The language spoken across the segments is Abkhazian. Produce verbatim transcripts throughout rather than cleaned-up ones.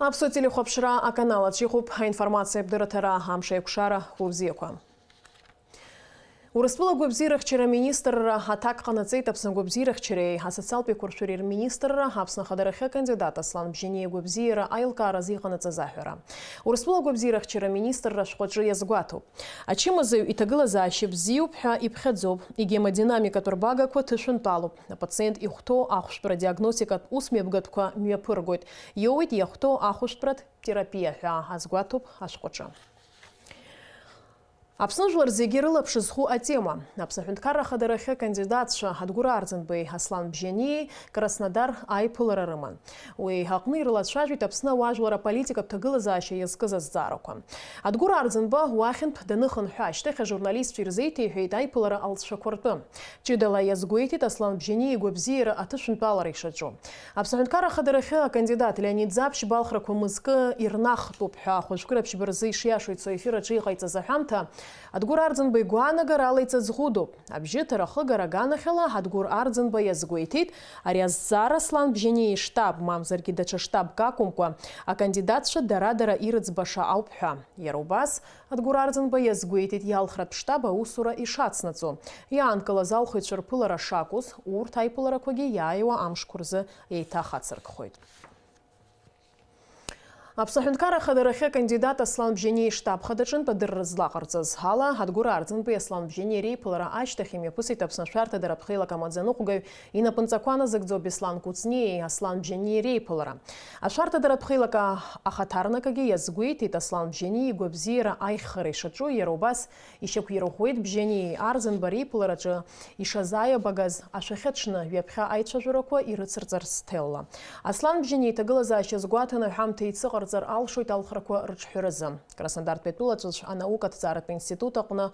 Аԥсуа телехәаԥшра аканал аҿы иҟоуп аинформациатә дырраҭара, амш аиқәшара, шәыбзиақәа. Урыстәыла агәабзиарахьчара аминистрра аҭак ҟанаҵеит Аԥсны агәабзиарахьчареи асоциалтә еиқәыршәареи рминистрра Аԥсны ахадарахьы акандидат Аслан Бжьаниа игәабзиара аилкааразы иҟанаҵаз аҳәара. Урыстәыла агәабзиарахьчара аминистрра ашәҟәаҿы иазгәаҭоуп. Ачымазаҩ иҭагылазаашьа бзиоуп ҳәа иԥхьаӡоуп, егьи амодинамикатә рбагақәа ҭышәынтәалоуп. Апациент ихәҭоу ахәшәтәра диагностикатә усмҩаԥгатәқәа мҩаԥыргоит, иоуеит иахәҭоу ахәшәтәратә терапиа ҳәа азгәаҭоуп ашәҟәаҿы. Аԥсны жәлар зегьы рылаԥш зху атема. Аԥсны Аҳәынҭқарра Ахадарахьы акандидатцәа Адгәыр Арӡынбеи Аслан Бжьаниеи Краснодар аиԥылара рыман. Уи аҟны ирылацәажәеит Аԥсны ауаажәлар аполитикатә ҭагылазаашьа иазкыз азҵаарақәа. Адгәыр Арӡынба уахьынтә даныхынҳәы ашьҭахь ажурналистцәа ирзеиҭеиҳәеит аиԥылара алҵшәақәа ртәы. Ҷыдала иазгәеиҭеит Аслан Бжьаниа игәабзиара аҭышәынтәалара ишаҿу. Аԥсны Аҳәынҭқарра Ахадарахьы акандидат Леонид Ӡаԥшь балхрақәа мызкы ирнахтәуп ҳәа ахәажәкыра ԥшьба рзы ишиашоу ицо ефир аҿы иҟаиҵаз аҳәамҭа, Адгәыр Арӡынба игәаанагарала иҵаҵӷәыдоуп. Абжьыҭара ахыгара аганахьала Адгәыр Арӡынба иазгәеиҭеит, ари азҵаара Аслан Бжьаниа иштаб, мамзаргьы даҽа штабк акәымкәа, акандидатцәа дара-дара ирыӡбаша ауп ҳәа. Иара убас, Адгәыр Арӡынба иазгәеиҭеит иалхратә штаб аусура ишацнаҵо, иаанкылаз алхыҩцәа рԥылара шакәыз, урҭ аиԥыларақәагьы иааиуа амшқәа рзы еиҭахацыркхоит. Аԥсны Аҳәынҭқарра Ахадарахьы акандидат Аслан Бжьаниа иштаб хадаҿынтә адырра злаҟарҵаз ала, Адгәыр Арӡынбеи Аслан Бжьаниа реиԥылара ашьҭахь имҩаԥысит Аԥсны ашәарҭадаратә хеилак амаӡаныҟәгаҩ инапынҵақәа назыгӡо Беслан Кәыҵниеи Аслан Бжьаниеи реиԥылара. Ашәарҭадаратә хеилак ахаҭарнакгьы иазгәеиҭеит Аслан Бжьаниа игәабзиара аиххара ишаҿу, иара убас ишьақәирӷәӷәеит Бжьаниеи Арӡынба реиԥылараҿы ишазааибагаз ашәахьаҽны ҩаԥхьа аицәажәарақәа ирыцырҵарц ҭелла. Аслан Бжьаниа иҭагылазаашьа азгәаҭаны аҳәамҭа еицыҟарҵар алшоит алхрақәа рыҿҳәаразы. Краснодартәи атәылаҿацә анаукатә ҭҵааратә институт аҟны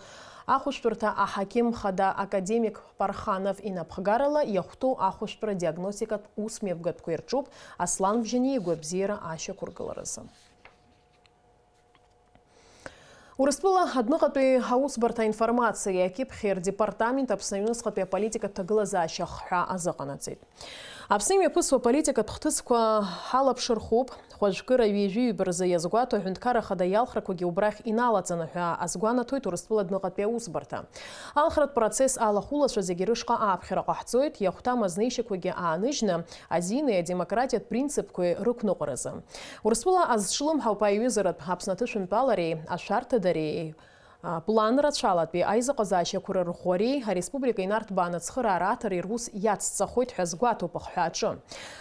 ахәышәтәырҭа аҳақьым хада академик Парханов инапхгарала иахәҭоу ахәышәтәра диагностикатә усмҩаԥгатәқәа ирҿуп Аслан Бжьаниа игәабзиара ашьақәыргыларазы. Урыстәыла адәныҟатәи аусбарҭа аинформациеи акьыԥхьи рдепартамент Аԥсны аҩныҵҟатәи аполитикатә ҭагылазаашьа ахҳәаа азыҟанаҵеит. Аԥсны имҩаԥысуа аполитикатә хҭысқәа ҳалаԥшырхуп, хәажәкыра ҩажәи ҩба рзы иазгәаҭо аҳәынҭқарра ахада иалхрақәагьы убрахь иналаҵаны ҳәа азгәанаҭоит Урыстәыла адәныҟатәи аусбарҭа. Алхратә процесс алахәылацәа зегьы рышҟа ааԥхьара ҟаҳҵоит, иахәҭам азнеишьақәагьы ааныжьны, азини адемократиатә принципқәеи рықәныҟәаразы. Урыстәыла азҿлымҳауп аиҩызаратә Аԥсны аҭышәынтәалареи ашәарҭадареи, а, план рацәалатәи аизыҟазаашьақәа рырӷәӷәареи ареспублика инарҭбааны ацхыраара аҭареи рус иацҵахоит ҳәа азгәаҭоуп ахҳәааҿы.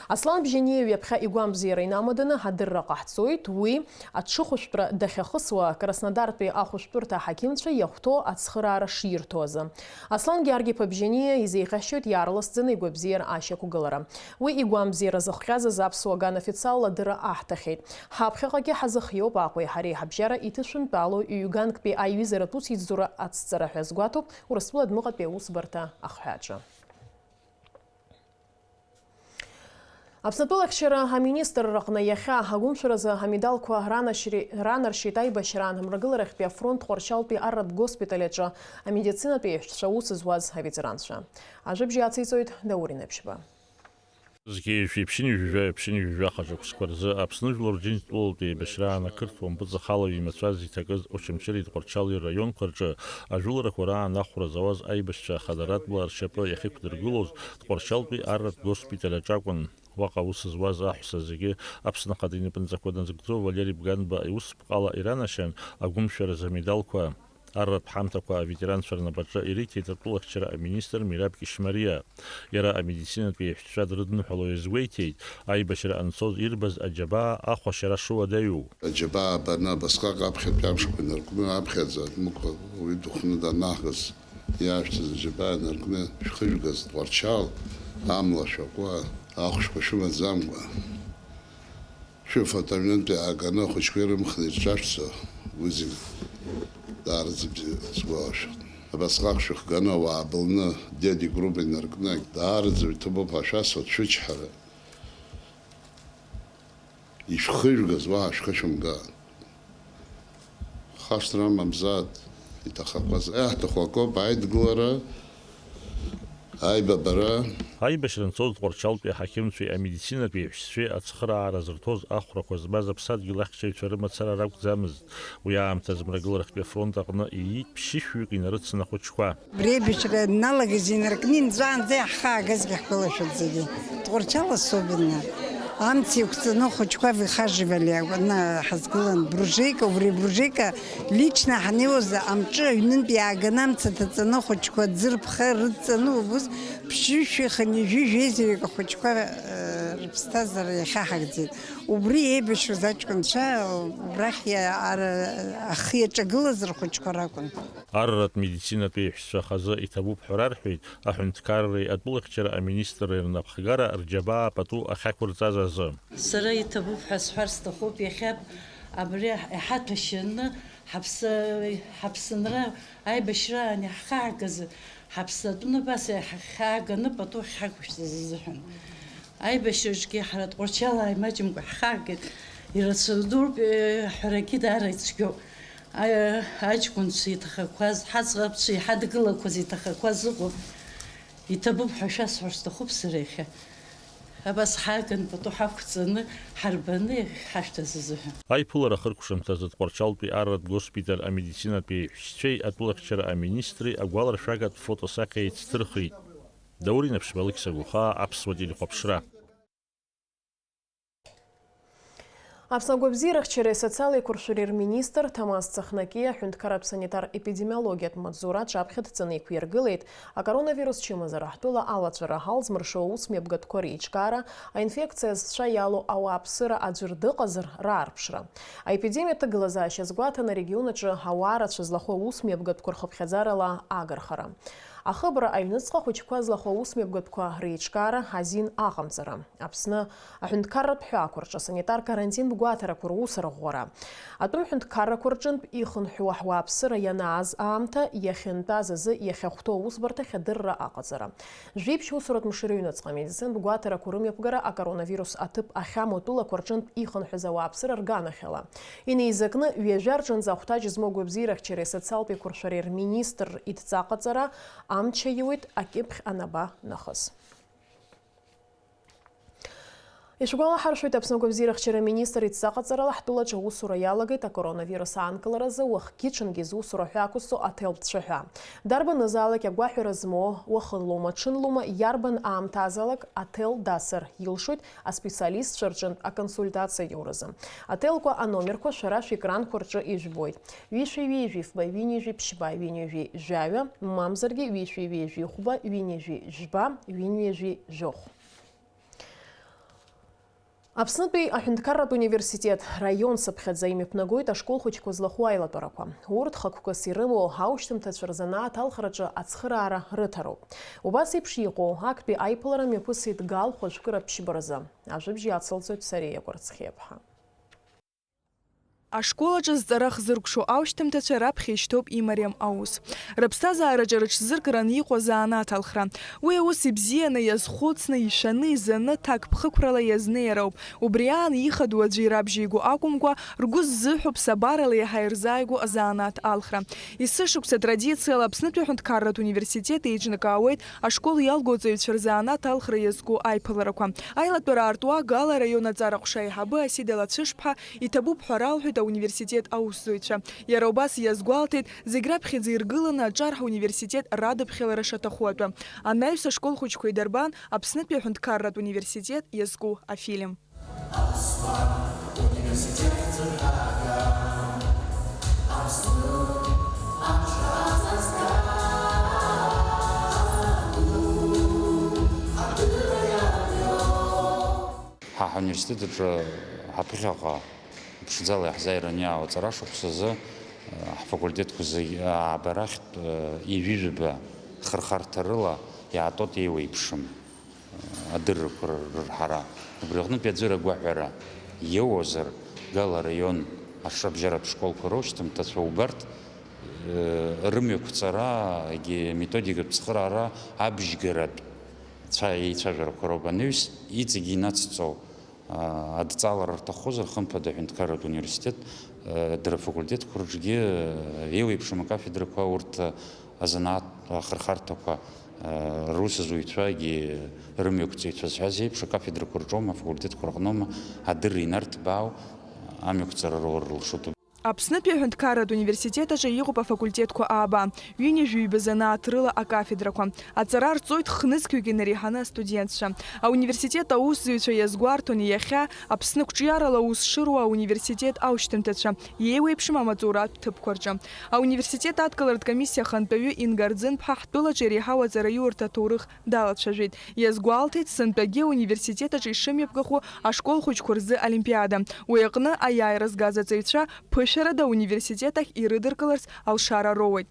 Аслан Бжьаниа ҩаԥхьа игәамбзиара инамаданы адырра ҟаҳҵоит уи аҽыхәышәтәра дахьахысуа Краснодартәи ахәышәтәырҭа аҳақьымцәа иахәҭоу ацхыраара ширҭо азы. Аслан Георги-иԥа Бжьаниа изеиӷьасшьоит иаарласӡаны игәабзиара ашьақәгылара. Уи игәамбзиара зыхҟьазаз аԥсуа ган официалла адырра аҳҭахьеит. Ҳаԥхьаҟагьы ҳазыхиоуп Аҟәеи ҳареи ҳабжьара иҭышәынтәалоу ҩганктәи аиҩызаратә усеицура ацҵара ҳәа азгәаҭоуп Урыстәыла адәныҟатәи аусбарҭа ахҳәааҿы. Аԥснытәылахьчара аминистрраҟны иахьа агәымшәаразы амедалқәа ранашьри-, ранаршьеит аибашьраан амрагыларахьтәи афронт Тҟәарчалтәи арратә госпиталь аҿы амедицинатә еиҳәшьцәа аус зуаз аветеранцәа. Ажәабжь иациҵоит Даур Инаԥшьба. Зқьи жәшәи ԥшьынҩажәи жәаҩа ԥшьынҩажәи жәаха шықәсқәа рзы Аԥсны жәлар Џьынџьтәылатәи еибашьраан ақырҭуа мпыҵахалаҩ имацәаз иҭакыз Очамчыреи Тҟәарчали раионқәа рҿы ажәыларақәа раан ахәра зауаз аибашьцәа ахадаратәла ршьапы иахьықәдыргылоз Тҟәарчалтәи арратә госпиталь аҿы акәын. Уаҟа аус зуаз аҳәса зегьы Аԥсны Ахада инапынҵақәа назыгӡо Валери Бганба иусԥҟала иранашьан агәымшәаразы амедалқәа, арратә ҳамҭақәа аветеранцәа рнапаҿы ириҭеит атәылахьчара аминистр Мераб Кьышьмариа. Иара амедицинатә еиҳәшьцәа дрыдныҳәало иазгәеиҭеит, аибашьра анцоз ирбаз аџьабаа ахәашьара шуадаҩу. Аџьабаа баны абасҟак аԥхьатәи амшқәа инаркны, аԥхьаӡа амықәа уаҩы дыхәны данаҳгаз, иаашәҭыз аџьабаа инаркны шәхыжәгаз Тҟәарчал, амла шәакуа, ахәшәқәа шәымаӡамкәа. Шәыфатә аҩнынтә иааганы ахәыҷқәа ирымхны ирҿашәҵо, уи зегь даараӡа бзиа сгәалашәоит. Абасҟак шәыхганы ауаа былны, Деди Груба инаркны, даараӡа иҭабуп ҳәа шәасҳәоит, шәычҳара. Ишәхыжәгаз уаҳа шәхы шәымгааит. Хашҭра амамзааит, иҭахақәаз. Иаҳҭаху акоуп, аидгылара, аибабара, Аибашьра анцоз Тҟәарчалтәи аҳақьымцәеи амедицинатә еиҳәшьцәеи ацхыраара зырҭоз ахәрақәа змаз аԥсадгьыл ахьчаҩцәа рымацара ракәӡамызт. Уи аамҭаз Мрагыларахьтәи афронт аҟны ииит ԥшьышәҩык инарыцын ахәыҷқәа. Абри аибашьра дналагаз инаркны инҵәаанӡа иаҳхаагазгьы ҳгәалашәоит зегьы. Тҟәарчал особенно. Амца еиқәҵаны ахәыҷқәа выхаживали, ана ҳазгылан бружейка, убри бружейка лично ҳанеиуаз амҿы аҩнынтә иааганы амца ҭаҵаны ахәыҷқәа ӡырԥха рыдҵаны убыс ԥшьышәи хынҩажәи жәеизаҩык ахәыҷқәа, э, рыԥсҭазаара иахьаҳагӡеит. Убри еибашьуаз аҷкәынцәа убрахь иа-, ара-, ахы иаҿагылаз рхәыҷқәа ракәын. Арратә медицинатә еиҳәшьцәа хазы иҭабуп ҳәа рарҳәеит аҳәынҭқарреи атәылахьчара аминистрреи рнапхгара рџьабаа пату ахьақәырҵаз азы. Сара иҭабуп ҳәа сҳәар сҭахуп, иахьа абри иҳаҭәашьаны ҳаԥсы-, ҳаԥсынра аибашьраан иаҳхаагаз, ҳаԥсы атәны абас иаҳхааганы пату ҳхьақәышәҵаз азыҳәан. Аибашьраҿгьы ҳара Тҟәарчалаа имаҷымкәа ҳхаагеит, ирацәаҩдоуп, э, аҳәарагьы даара ицәгьоуп. А-, аҷкәынцәа иҭахақәаз, ҳаӡӷабцәа иҳадгылақәаз иҭахақәаз ыҟоуп. Иҭабуп ҳәа шәасҳәар сҭахуп сара иахьа. Абас ҳааган пату ҳақәҵаны, ҳарбаны иахьҳашәҭаз азыҳәан. Аиԥылара ахыркәшамҭазы Тҟәарчалтәи арратә госпиталь амедицинатә еиҳәшьцәеи атәылахьчара аминистри агәаларшәагатә фотосахьа еицҭырхит. Даур Инаԥшьба, Алықьса Гәыхаа, Аԥсуа телехәаԥшра. Аԥсны агәабзиарахьчареи асоциал еиқәыршәареи рминистр Ҭамаз Цахнакиа аҳәынҭқарратә санитар-епидемиологиатә маҵзура аҿаԥхьа дҵаны иқәиргылеит акоронавирус чымазара ҳтәыла алаҵәара, ҳалзмыршо аусмҩаԥгатәқәа реиҿкаара, аинфекциа зцәа иалоу ауааԥсыра аӡәыр дыҟазар раарԥшра. Аепидемиа ҭагылазаашьа азгәаҭаны арегион аҿы ауаа рацәа злахәу аусмҩаԥгатәқәа рхыԥхьаӡарала агархара. Ахыбра аҩныҵҟа ахәыҷқәа злахәу аусмҩаԥгатәқәа реиҿкаара азин аҟамҵара. Аԥсны аҳәынҭқарратә ҳәаақәа рҿы асанитар карантинтә гәаҭарақәа рус арӷәӷәара. Атәым ҳәынҭқаррақәа рҿынтә ихынҳәуа ҳуааԥсыра ианааз аамҭа, иахьынтәаз азы иахьахәҭоу аусбарҭахь адырра аҟаҵара. Жәиԥшь усуратә мшы рыҩныҵҟа амедицинатә гәаҭарақәа рымҩаԥгара акоронавирус аҭыԥ ахьамоу атәылақәа рҿынтә ихынҳәыз ауааԥсыра рганахьала. Инеизакны ҩажәа рҿынӡа ахәҭаҷ змоу агәабзиарахьчареи асоциалтә еиқәыршәареи рминистр идҵа аҟаҵара амч аиуеит акьыԥхь анаба нахыс. Ишәгәалаҳаршәоит, Аԥсны агәабзиарахьчара аминистр идҵа аҟаҵарала ҳтәылаҿы аусура иалагеит акоронавирус аанкыларазы уахгьы-ҽынгьы зусура ҳәа ақәызҵо аҭел цәаҳәа. Дарбанызаалак агәаҳәара змоу, уахынлоума, ҽынлоума, иарбан аамҭазаалак аҭел дасыр илшоит аспециалистцәа рҿынтә аконсультациа иоуразы. Аҭелқәа аномерқәа шәара шәекранқәа рҿы ижәбоит. Ҩышәи ҩажәи фба, ҩынҩажәи ԥшьба, ҩынҩажәи жәаҩа, мамзаргьы ҩышәи ҩажәи хәба, ҩынҩажәи жәба, ҩынҩажәи жәохә. Аԥснытәи аҳәынҭқарратә университет раион цыԥхьаӡа имҩаԥнагоит ашкол хәыҷқәа злахәу аилатәарақәа. Урҭ хықәкыс ирымоу аушьҭымҭацәа рзанааҭ алхраҿы ацхыраара рыҭароуп. Убас еиԥш иҟоу актәи аиԥылара мҩаԥысит Гал хәажәкыра ԥшьба рзы. Ажәабжь иацылҵоит Сариа Кәарцхиаԥҳа. Ашкол аҿы зҵара хзыркәшо аушьҭымҭацәа раԥхьа ишьҭоуп имариам аус. Рыԥсҭазаараҿы рыҽзыркраны иҟоу азанааҭ алхра. Уи аус ибзианы иазхәыцны, ишәаны, изаны, ҭакԥхықәрала иазнеироуп. Убри аан ихадоу аӡәы ирабжьеигәо акәымкәа, ргәы ззыҳәо ԥсабарала иаҳа ирзааигәоу азанааҭ алхра. Есышықәса традициала Аԥснытәи аҳәынҭқарратә университет еиҿнакаауеит ашкол иалгоҵаҩцәа рзанааҭ алхра иазку аиԥыларақәа. Аилатәара аартуа Гал араион аҵара ҟәша аиҳабы Асида Лацәышԥҳа иҭабуп ҳәа ралҳәеит ауниверситет аусзуҩцәа. Иара убас иазгәалҭеит, зегь раԥхьаӡа иргыланы аҿар ҳуниверситет радыԥхьалара шаҭаху атәы. Анаҩс ашкол хәыҷқәа идырбан Аԥснытәи аҳәынҭқарратә университет иазку афильм. Ҳа ҳауниверситет аҿы ҳаԥхьаҟа ԥшӡала иаҳзааираны иаауа аҵара шықәсазы, э, ҳфакультетқәа зегь аабарахьтә, э, ҩажәижәаба хырхарҭа рыла иаатәоит еиуеиԥшым, э, адыррақәа рырҳара. Убри аҟнытә аӡәыр агәаҳәара иоуазар, Гал араион аҽрабжьаратә школқәа раушьҭымҭацәа убарҭ, э, рымҩақәҵарагьы методикатә цхыраара абжьгаратә цәа-, еицәажәарақәа роуп. Анаҩс иҵегь инацҵо, а, адҵалара рҭаххозар, хымԥада, аҳәынҭқарратә университет, а, дара афакультетқәа рҿгьы, а, еиуеиԥшым акафедрақәа, урҭ, а, азанааҭ ахырхарҭақәа, Русзуҩцәагьы рымҩақәҵаҩцәа зҳәаз еиԥш, акафедрақәа рҿоума, афакультетқәа рҟноума адырра инарҭбаау амҩақәҵара роур рылшоит. Аԥснытәи аҳәынҭқарратә университет аҿы иҟоуп афакультетқәа ааба, ҩынҩажәи ҩба занааҭ рыла акафедрақәа. Аҵара рҵоит хнызқьҩык инареиҳаны астудентцәа. Ауниверситет аусзуҩцәа иазгәарҭон иахьа Аԥсны қәҿиарала аус шыруа ауниверситет аушьҭымҭацәа иеиуеиԥшым амаҵуратә ҭыԥқәа рҿы. Ауниверситет адкыларатә комиссиа ахантәаҩы Инга Арӡынԥҳа ҳтәылаҿы иреиҳау аҵараиурҭа аҭоурых далацәажәеит. Иазгәалҭеит, сынтәагьы ауниверситет аҿы ишымҩаԥгахо ашкол хәыҷқәа рзы олимпиада. Уи аҟны аиааира згаз аҵаҩцәа ԥышәарада ауниверситет ахь ирыдыркыларц алшара роуеит.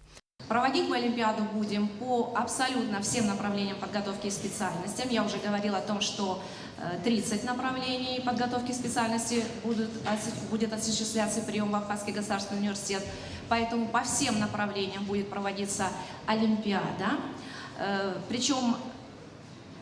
Проводить мы олимпиаду будем по абсолютно всем направлениям подготовки и специальностям. Я уже говорила о том, что, э, тридцать направлений подготовки специальности будут осу-, будет осуществляться приём в Абхазский государственный университет. Поэтому по всем направлениям будет проводиться олимпиада. Э, причём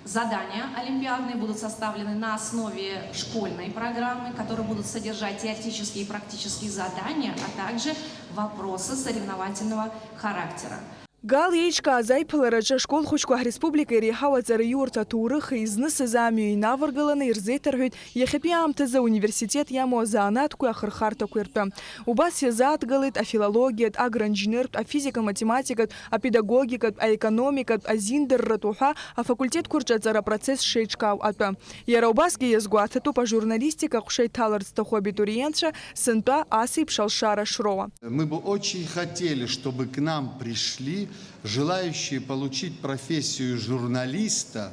задания олимпиадные будут составлены на основе школьной программы, которые будут содержать теоретические и практические задания, а также вопросы соревновательного характера. Гал иеиҿкааз аиԥылараҿы ашкол хәыҷқәа ҳреспублика иреиҳау аҵараиурҭа аҭоурых изнысыз амҩа инаваргаланы ирзеиҭарҳәеит иахьатәи аамҭазы ауниверситет иамоу азанааҭқәеи ахырхарҭақәеи ртәы. Убас иазааҭгалеит афилологиатә, агроинженертә, афизика-математикатә, апедагогикатә, аекономикатә, азиндырратә уҳәа афакультетқәа рҿы аҵара апроцесс шеиҿкаау атәы. Иара убасгьы иазгәаҭатәуп ажурналистика аҟәша иҭаларц зҭаху абитуриентцәа сынтәа ас еиԥш алшара шроуа. Мы бы очень хотели, чтобы к нам пришли желающие получить профессию журналиста,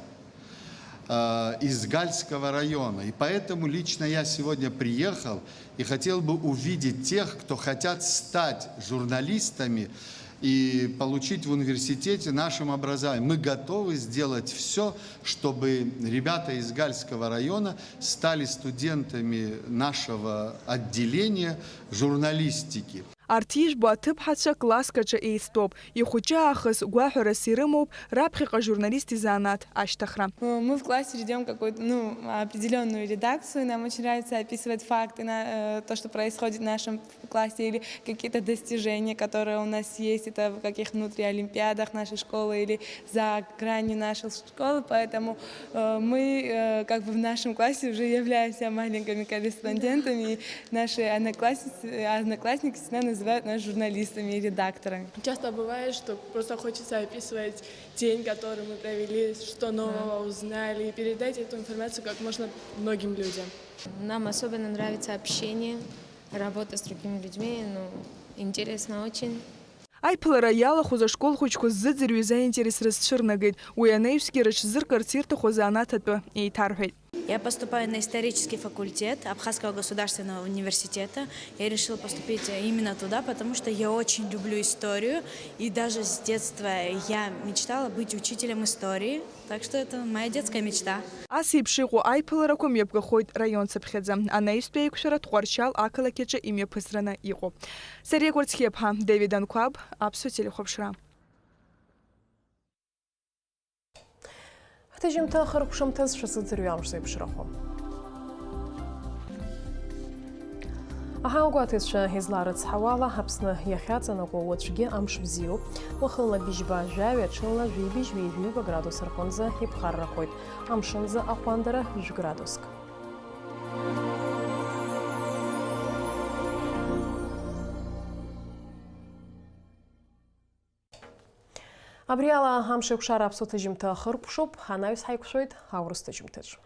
э, из Гальского района. И поэтому лично я сегодня приехал и хотел бы увидеть тех, кто хотят стать журналистами и получить в университете нашем образовании. Мы готовы сделать всё, чтобы ребята из Гальского района стали студентами нашего отделения журналистики. Арҭ ижәбо аҭыԥҳацәа класск аҿы еизтәоуп. Ихәыҷы аахыс гәаҳәарас ирымоуп раԥхьаҟа ажурналист изанааҭ ашьҭыхра. Мы в классе ждём какую-то, ну, определённую редакцию. Нам очень нравится описывать факты, на, э, то, что происходит в нашем классе, или какие-то достижения, которые у нас есть, это в каких внутри олимпиадах нашей школы или за гранью нашей школы. Поэтому, э, мы, э, как бы в нашем классе уже являемся маленькими корреспондентами, и наши одноклассницы, одноклассники всегда называют нас журналистами и редакторами. Часто бывает, что просто хочется описывать день, который мы провели, что нового узнали, и передать эту информацию как можно многим людям. Нам особенно нравится общение, работа с другими людьми, ну, интересно очень. Аиԥылара иалахәыз ашкол хәыҷқәа ззыӡырҩыз аинтерес рызцәырнагеит, уи анаҩсгьы рыҽзыркырц ирҭаху азанааҭ атәы еиҭарҳәеит. Я поступаю на исторический факультет Абхазского государственного университета. Я решила поступить именно туда, потому что я очень люблю историю. И даже с детства я мечтала быть учителем истории. Так что это моя детская мечта. Ас еиԥш иҟоу аиԥыларақәа мҩаԥгахоит раион цыԥхьаӡа. Анаҩстәи аиқәшәара Тҟәарчал ақалақь аҿы имҩаԥысраны иҟоуп. Сариа Гәарцхиаԥҳа, Давид Анқәаб, Аԥсуа телехәаԥшра. Ҳҭыжьымҭа ахыркәшамҭаз шәазыӡырҩы амш зеиԥшрахо. Аҳауагәаҭаҩцәа изларыцҳауала, Аԥсны иахьаҵанакуа уаҵәгьы амш бзиоуп. Уахынла быжьба жәаҩа, ҽынла жәибжь ҩажәи ҩба градус рҟынӡа иԥхаррахоит. Амшынӡы аҟәандара жәградуск. Абри ала амшеикәшара аԥсуа ҭыжьымҭа ахыркәшоуп, анаҩс ҳаиқәшәоит аурыс ҭыжьымҭаҿы.